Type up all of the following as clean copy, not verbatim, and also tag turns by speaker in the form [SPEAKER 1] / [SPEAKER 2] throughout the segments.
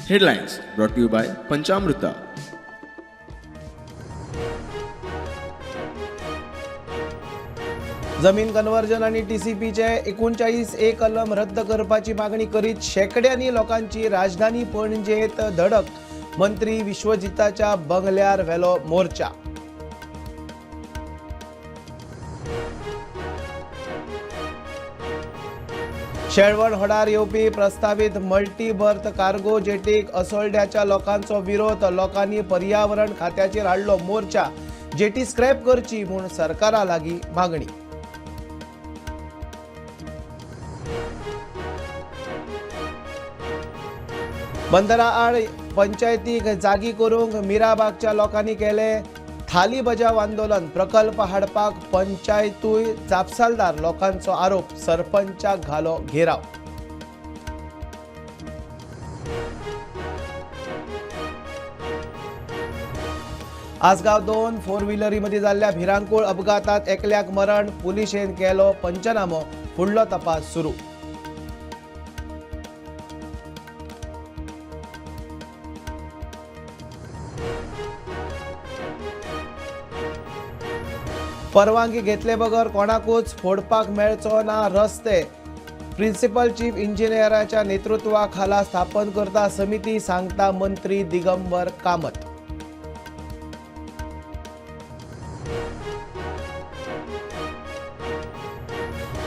[SPEAKER 1] Headlines brought to you by Panchamruta.
[SPEAKER 2] जमीन conversion आनी टीसीपीचे 39A कलम रद्द करपाची मागणी करीत शेंकड्यांनी लोकांची राजधानी पणजेत धडक. मंत्री विश्वजिताच्या बंगल्यार व्हेलो मोर्चा. शेळवण होडार येवपी प्रस्तावीत मल्टी बर्थ कार्गो जेटीक असोल्ड्याच्या लोकांचो विरोध. लोकांनी पर्यावरण खात्याचेर हाडलो मोर्चा. जेटी स्क्रॅप करची म्हूण सरकारा लागीं मागणी. बंदरा आड पंचायतीक जागी करूंक मिराबागच्या लोकांनी केले थाली बजाव आंदोलन. प्रकल्प हाडपाक पंचायतूय जापसालदार लोकांचो आरोप. सरपंचाक घालो घेराव. आसगांव 2 फोर व्हिलरीमध्ये जाल्ल्या भिरांकूळ अपघातात एकल्याक मरण. पुलिशेन केलो पंचनामो. फुडलो तपास सुरू. परवानगी घेतले बगर कोणाकूच फोडपाक मेळचो ना रस्ते. प्रिन्सिपल चीफ इंजिनियराच्या नेतृत्वाखाला स्थापन करता समिती, सांगता मंत्री दिगंबर कामत.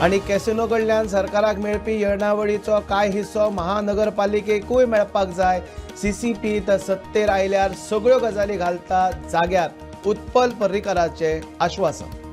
[SPEAKER 2] आनी कॅसिनो कडल्यान सरकाराक मेळपी येणावळीचो कांय हिस्सो महानगरपालिकेकूय मेळपाक जाय. सीसीपीत सत्तेर आयल्यार सगळ्यो गजाली घालता जाग्यार. उत्पल पर्रीकराचें आश्वासन.